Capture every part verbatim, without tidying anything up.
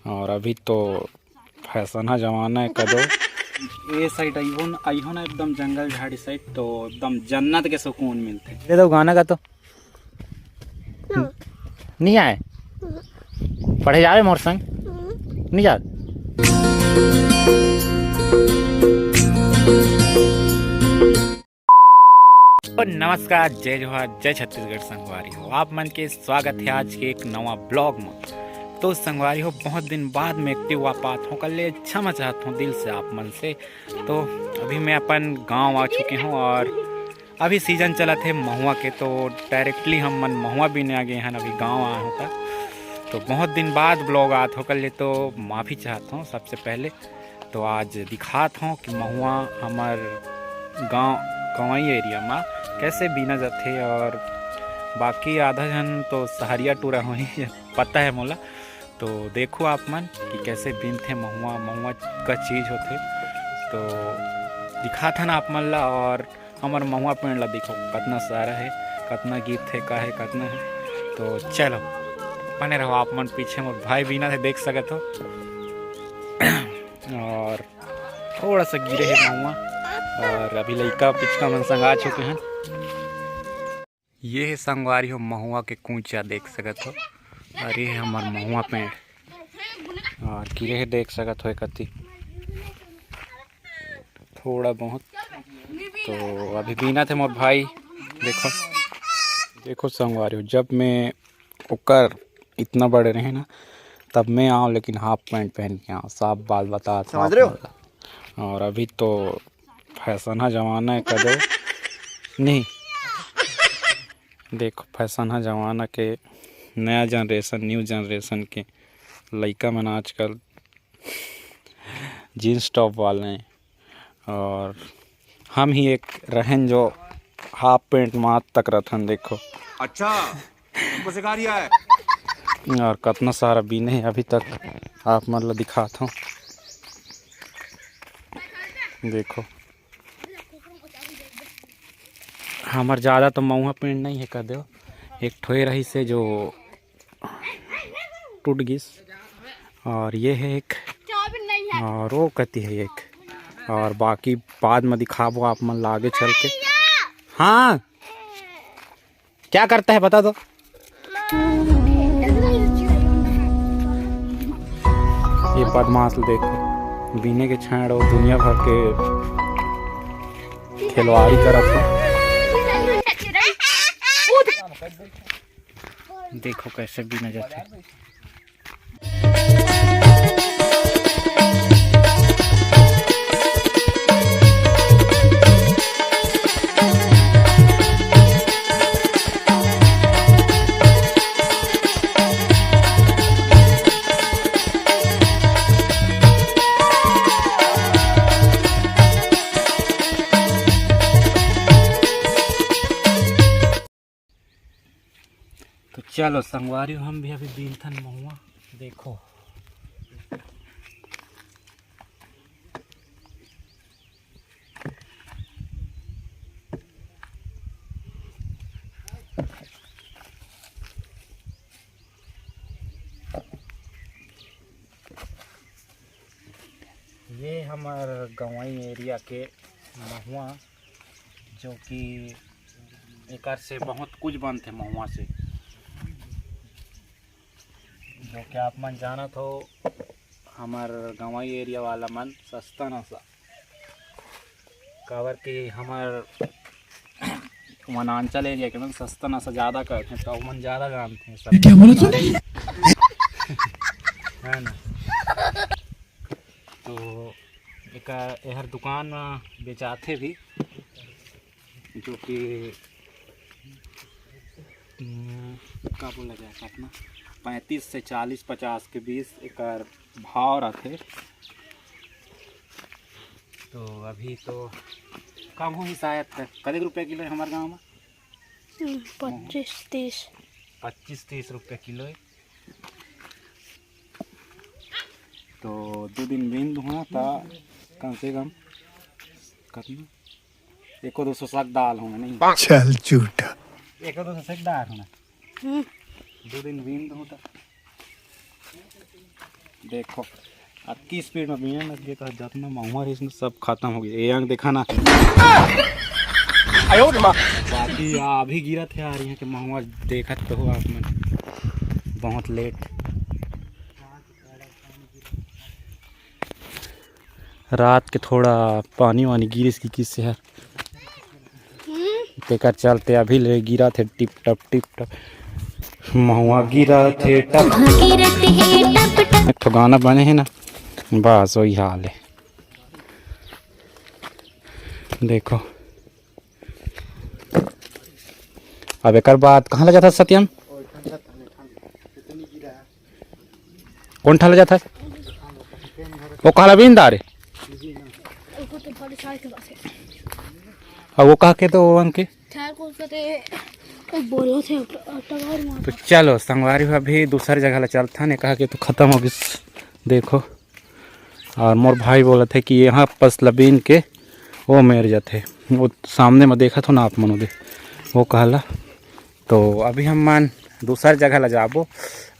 और अभी तो फैशन हा जमाना है कदो। ए साइड आइहो न, आइहो ना एकदम जंगल झाड़ी साइड, तो एकदम जन्नत के सुकून मिलथे। दे दो गाना का तो। नहीं आए? पढ़े जावे मोर संग? नहीं जात? तो नमस्कार, जय जोहार, जय छत्तीसगढ़ संगवारी हो। आप मन के स्वागत है आज के एक नवा ब्लॉग में। तो संगवारी हो, बहुत दिन बाद में एक्टिव हुआ पात हूँ, कल ले अच्छा मैं चाहत हूँ दिल से आप मन से। तो अभी मैं अपन गांव आ चुके हूँ और अभी सीजन चलत हे महुआ के, तो डायरेक्टली हम मन महुआ बीने आ गए हैं, अभी गांव आए हों ता। तो बहुत दिन बाद ब्लॉग आत हो कल ले, तो माफ़ी चाहत हूँ सबसे पहले। तो आज दिखात हूँ कि महुआ हमर गांव, गंवई एरिया में कैसे बीना जाथे, और बाकी आधा जन तो सहरिया टूरा होही पता है मोला। तो देखो आप मन कि कैसे बीनथे महुआ, महुआ का चीज होथे। तो दिखात हन आप मन ला, और हमर महुआ पेड़ ला देखो, कतना सारा है, कतना गिरथे, का है, कतना है। तो चलो बने रहो आप मन, पीछे मोर भाई बीनत हे, देख सकत हो। और थोड़ा सा गिरे है महुआ, और अभी लइका पिचका मन संग आ चुके हैं। ये है संगवारी हो महुआ के कूचा, देख सकत हो। अरे हमर महुआ पेड़, और गिरे है, देख सकत हो एकती थोड़ा बहुत। तो अभी बीनत हे मोर भाई। देखो, देखो संगवारी हो, जब मैं ओकर इतना बड़े रहे ना, तब मैं आऊँ लेकिन हाफ पैंट पहन के आऊँ, साफ बात बता, समझ रहे हो? और अभी तो फैशन हा जमाना है कदो नहीं। देखो फैशन हा जमाना के, नया जनरेशन, न्यू जनरेशन के लइका मन आजकल जींस टॉप वाले हैं, और हम ही एक रहन जो हाफ पैंट मात तक रथन। देखो अच्छा, तुमको सिखा रिया है। और कतना सारा बीने हे अभी तक, आप मन ला दिखात हूँ। देखो हमर ज़्यादा तो महुआ पेड़ नहीं है, कह दो एक ठोए रही से जो टूट गिस, और ये है एक, और वो कहती है एक, और बाकी बाद में दिखाबो आप मन ला आगे चल के। हाँ, क्या करता है बता दो। ये बदमाश देखो, बीने के छाड़ और दुनिया भर के खिलवाड़ी करत है। देखो कैसे बीना जाथे। तो चलो संगवारी, हम भी अभी बीनथन महुआ। देखो ये हमर गंवई एरिया के महुआ, जो कि एकर से बहुत कुछ बनथे महुआ से, जो कि आप मन जानत हो, हमर गंवई एरिया वाला मन सस्ता नशा, काबर कि हमर वनांचल एरिया के मन सस्ता नशा ज़्यादा करथे, तो ओमन ज़्यादा जानथे सब। क्या बोला तूने? है ना? तो एकर, एहर दुकान म बेचाथे भी, जो कि, हम्म, का बोला जाए, कितना, पैंतीस से चालीस, पचास के बीच एकर भाव रथे। तो अभी तो कम होही शायद, कतेक रुपया किलो है हमर गांव में? हम्म, पच्चीस तीस। पच्चीस तीस रुपया किलो है। तो दो दिन बीन दूंगा ता कम से कम कितना, एको दो सौ साग दाल होंगे नहीं। चल झूठा। एको दो सौ साग दाल होंगे। हम्म। दो दिन बीन दूंगा ता देखो, अतकी स्पीड में बीने लग गे, कहा जतना महुआ रहिस ना, सब खत्म हो गे। ये अंग देखा ना, बाकी आ अभी गिरत हे यार, यहाँ के महुआ देखत तो हो आप मन, बहुत लेट। रात के थोड़ा पानी वानी गिरिस कि किस यार, तेकर चलते अभी ले गिरत हे टिप टप, टिप टप। महुआ गिरत हे टप। एक ठो गाना बने हे ना, बस वही हाल हे। देखो, अब एकर बाद कहाँ ले जाथा सत्यम? कौन ठा ले जाथा? वो कहाँ ला बीन दारे? अब वो कहा के तो वो अंग के? तो चलो संगवारी हो, अभी दूसर जगह ला चलथन। ये कहा के तो खत्म हो गिस। देखो, और मोर भाई बोलत हे कि यहाँ पस ला बीन के वो मेर जाथे, वो सामने में देखत हो ना आप मन, ओदे वो कहला। तो अभी हम मन दूसर जगह ला जाबो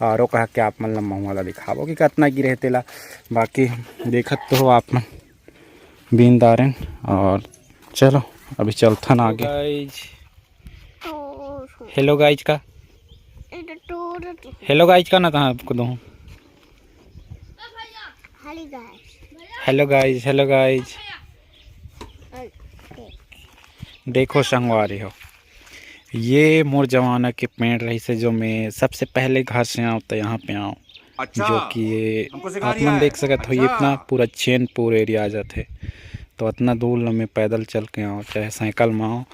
और वो कहा के आप मन ला महुआ ला दिखाबो कि कतना गिरे हे तेला। बाकी देखत तो हो आप मन बीन दारेन। और चलो अभी चलथन आगे। हेलो गाइज का, हेलो गाइज का ना कहाँ आपको दूँ? Hello guys, hello guys. देखो संगवारी हो, ये मोर जमाना के पेड़ रहिस हे, जो मैं सबसे पहले घर से आऊँ तो यहाँ पे आऊँ। अच्छा, जो कि ये हमको सिखा आप रिया मन है। देख सकत हो, ये अच्छा। इतना पूरा चैनपुर एरिया आ जाथे, तो इतना दूर ल मैं पैदल चल के आऊँ, चाहे साइकिल में आऊँ।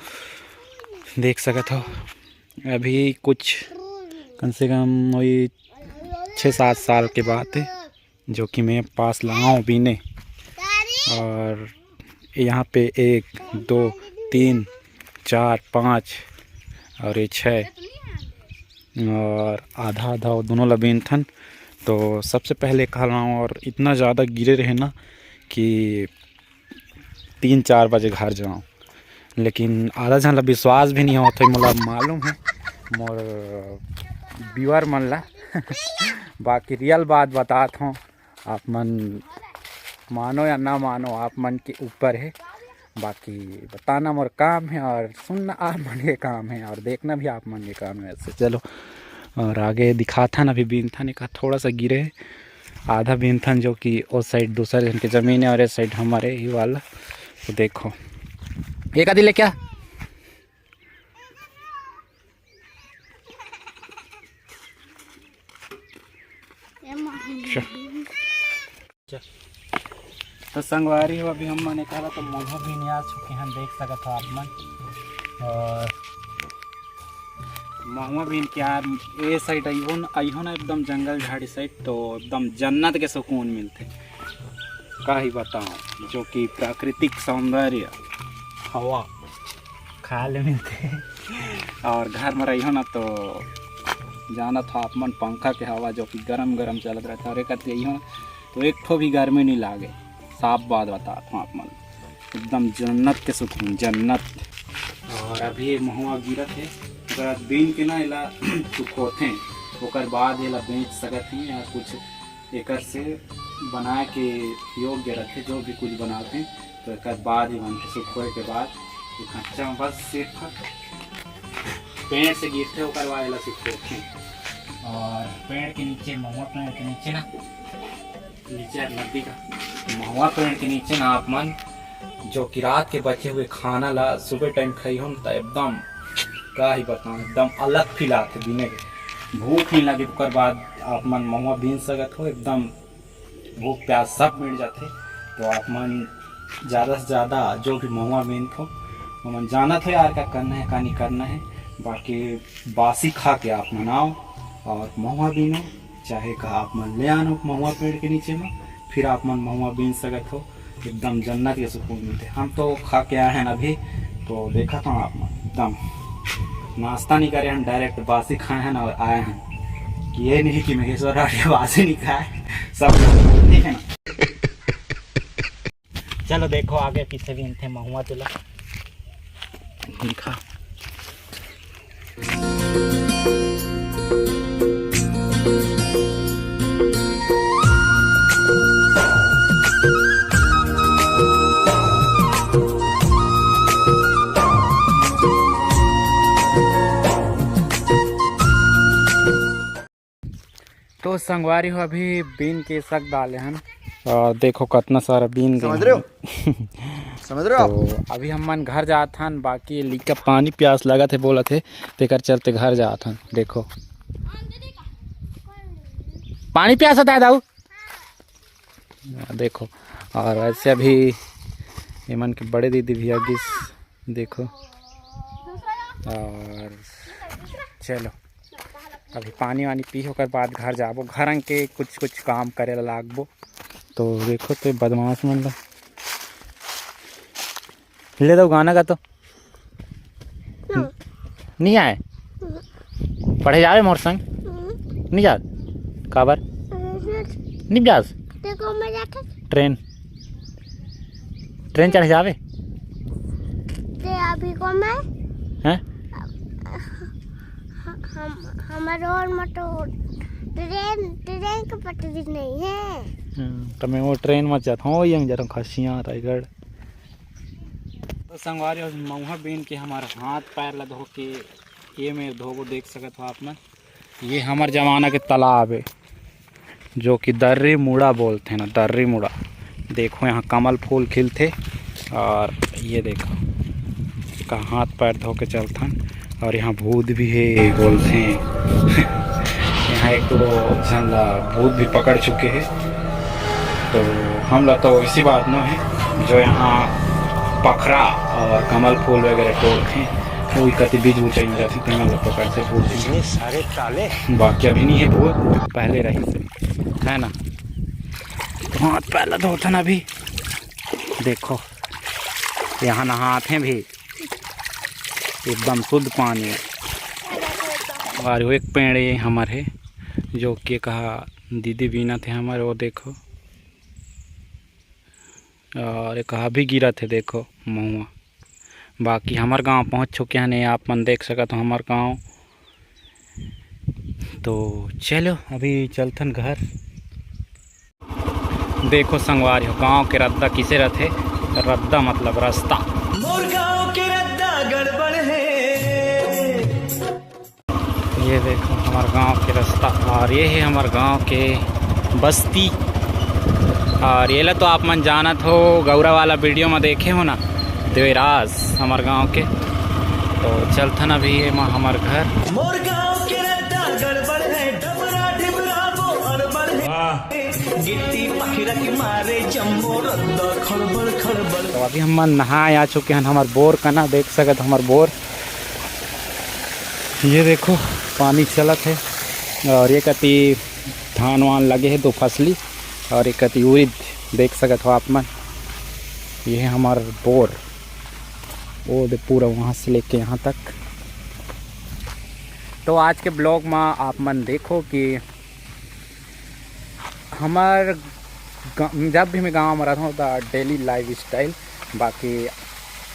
देख सकत हो, अभी कुछ कम से कम वही छः सात साल के बात हे, जो कि मैं पास ला आऊँ बीने। और यहाँ पे एक, दो, तीन, चार, पाँच और ये छः और आधा आधा वो दोनों ला बीनथन। तो सबसे पहले कहलाऊँ, और इतना ज़्यादा गिरे रहे ना कि तीन चार बजे घर जाऊँ, लेकिन आधा झन ला विश्वास भी नहीं होत हे, मोला मालूम हे मोर viewer मन ला। बाकी रियल बात बतात हूँ, आप मन मानो या ना मानो, आप मन के ऊपर हे। बाकी बताना मोर काम हे और सुनना आप मन के काम हे और देखना भी आप मन के काम हे। ऐसे चलो और आगे दिखाथन, अभी बीनथन, एक थोड़ा सा गिरे हे, आधा बीनथन, जो कि ओ साइड दूसर झन के जमीन हे और ए साइड हमारे ही वाला। तो देखो, एक आधी ले क्या? तो संगवारी हो, अभी हम मन एकरा तो महुआ बीने आ चुके हैं, देख सकत हो आप मन। और महुआ बीन के यार, ए साइड अइहो न, अइहो ना एकदम जंगल झाड़ी साइड, तो एकदम जन्नत के सुकून मिलथे। का ही बताऊं, जो कि प्राकृतिक सौंदर्य, हवा खाए ले मिलथे। और घर में रहिहो ना तो जानत हो आप मन, पंखा के हवा जो कि गरम गरम चलत रहता, और एक अति अइहो ना तो एक ठो भी गर्मी नहीं लागे। साफ बात बतात हूँ आप मन, एकदम जन्नत के सुकून, जन्नत। और अभी ये महुआ गिरत हे, ओकरा बाद बीन के ना एला सुखोथे, ओकर बाद एला बेच सकत ही या कुछ एकर से बना के योग्य रखे, जो भी कुछ बनाते, तो एकर बाद ही मन के सुखोए के बाद ये कच्चा में बस सिर्फ पेड़ से गिरथे, ओकर बाद एला सुखोथे। और पेड़ के नीचे, महुआ पेड़ के नीचे ना, नीचे नदी का महुआ पेड़ के नीचे ना आप मन जो कि रात के बचे हुए खाना ला सुबह टाइम खाई हो न, तो एकदम, का ही बताऊं, एकदम अलग फील आथे। बिने के भूख नहीं लगे, ओकर बाद आप मन महुआ बीन सकत हो, एकदम भूख प्यास सब मिट जाथे। तो आप मन ज़्यादा से ज़्यादा जो भी महुआ बीनथो, ओमन जानत हो यार का करना है, का नहीं करना है। बाकी बासी खा के आप मन आओ और महुआ बीनो, चाहे का आप मन ले आनो महुआ पेड़ के नीचे में, फिर आप मन महुआ बीन सकत हो। एकदम जन्नत के सुकून मिलथे। हम तो खा के आए हैं अभी, तो देखत हो आप मन, एकदम नाश्ता नहीं करे हैं, डायरेक्ट बासी खाए हैं और आए हैं। कि ये नहीं कि महेश्वर राठ के बासी नहीं खाए, सब ठीक है ना। चलो देखो आगे पीछे भी इनथे महुआ तेला दिखा। तो संगवारी हो, अभी बीन के सक डाले हन और देखो कतना सारा बीन गे समझ रहे हो? हन। समझ रहे हो आप? तो अभी हम मन घर जात हन, बाकी लिका पानी प्यास लगत हे बोलत हे, तेकर चलते घर जात हन। देखो पानी प्यास होता है दाऊ। देखो, और वैसे अभी एमन के बड़े दीदी भी आ गिस। देखो, और चलो अभी पानी वानी पी, ओकर बाद घर जाबो, घर के कुछ कुछ काम करे ला लागबो। तो देखो तो बदमाश मन ला ले दो गाना गा तो। नहीं आए? पढ़े जावे मोर संग? नहीं जात? काबर? नहीं जास? देखो मैं जाके ट्रेन, ट्रेन चढ़े जावे? ते अभी को मैं हैं? हम, हमारे और में तो ट्रेन, ट्रेन के पटरी नहीं है। हम्म, तो मैं वो ट्रेन में जाता हूँ, वही हम जाता हूँ खसिया रायगढ़। तो संगवारी हो, मऊहा बीन के हमार हाथ पैर ला धो के ये मेर धोबो, देख सकत हो आप मन। ये हमर जमाना के तालाब है, जो कि दर्री मुड़ा बोलते हैं ना, दर्री मुड़ा। देखो यहाँ कमल फूल खिलथे, और ये देखो का हाथ पैर धो के चलथन। और यहाँ भूत भी है बोलते हैं। यहाँ एक तो झन ला भूत भी पकड़ चुके हैं। तो हमला तो इसी बात नो है, जो यहाँ पखरा और कमल फूल वगैरह तोड़थे, वो कति बीज ऊंचाई में जाथे, तेमन ला पकड़थे भूत भी। इतने सारे ताले। बाकी अभी नहीं है भूत, पहले रही से, है ना? तो हाथ पैर ला धोथन अभी। देखो यहाँ नहाथे भी, एकदम शुद्ध पानी है। और वो एक पेड़ ये हमर है, जो कि कहा दीदी बीनत हे हमर, वो देखो। और एक अभी गिरत हे, देखो महुआ। बाकी हमर गांव पहुंच चुके हैं, आप मन देख सकत हो हमर गांव। तो चलो अभी चलथन घर। देखो संगवारी हो, गांव के रद्दा किसे रथे? रद्दा मतलब रास्ता। मोर गांव के रद्दा गड़बड़ है। ये देखो हमार गांव के रास्ता, और ये है हमार गांव के बस्ती। और ये ला तो आप मन जानत हो, गौरा वाला वीडियो में देखे हो ना, देवराज हमार गांव के। तो चलथन अभी ये मा हमार घर। मोर गांव के रद्दा गड़बड़ है, डबरा डिबरा वो अड़बड़ है। गिट्टी पखिरा के मारे जम्मो रद्दा खड़बड़ खड़बड़। तो अभी हम मन नहाए आ चुके हैं हमार बोर कना, देख सकत हो हमार बोर। ये देखो पानी चलत है, और ये कति धान वान लगे है दो फसली, और ये कति उरिद देख सकत हो आप मन। ये है हमार बोर, वो दे पूरा वहाँ से लेके यहाँ तक। तो आज के ब्लॉग में आप मन देखो कि हमर ग-, जब भी मैं गांव में रहता हूँ तो डेली लाइफ स्टाइल, बाकी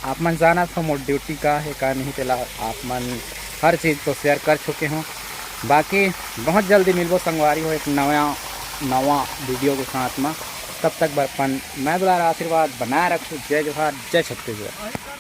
आप मन जानत हो मोर ड्यूटी का है का नहीं, तेला आप मन हर चीज़ को शेयर कर चुके हो। बाकी बहुत जल्दी मिलबो संगवारी हो एक नवा नवा वीडियो के साथ में। तब तक बरपन मैं दुलार आशीर्वाद बनाए रखो। जय जोहार, जय छत्तीसगढ़।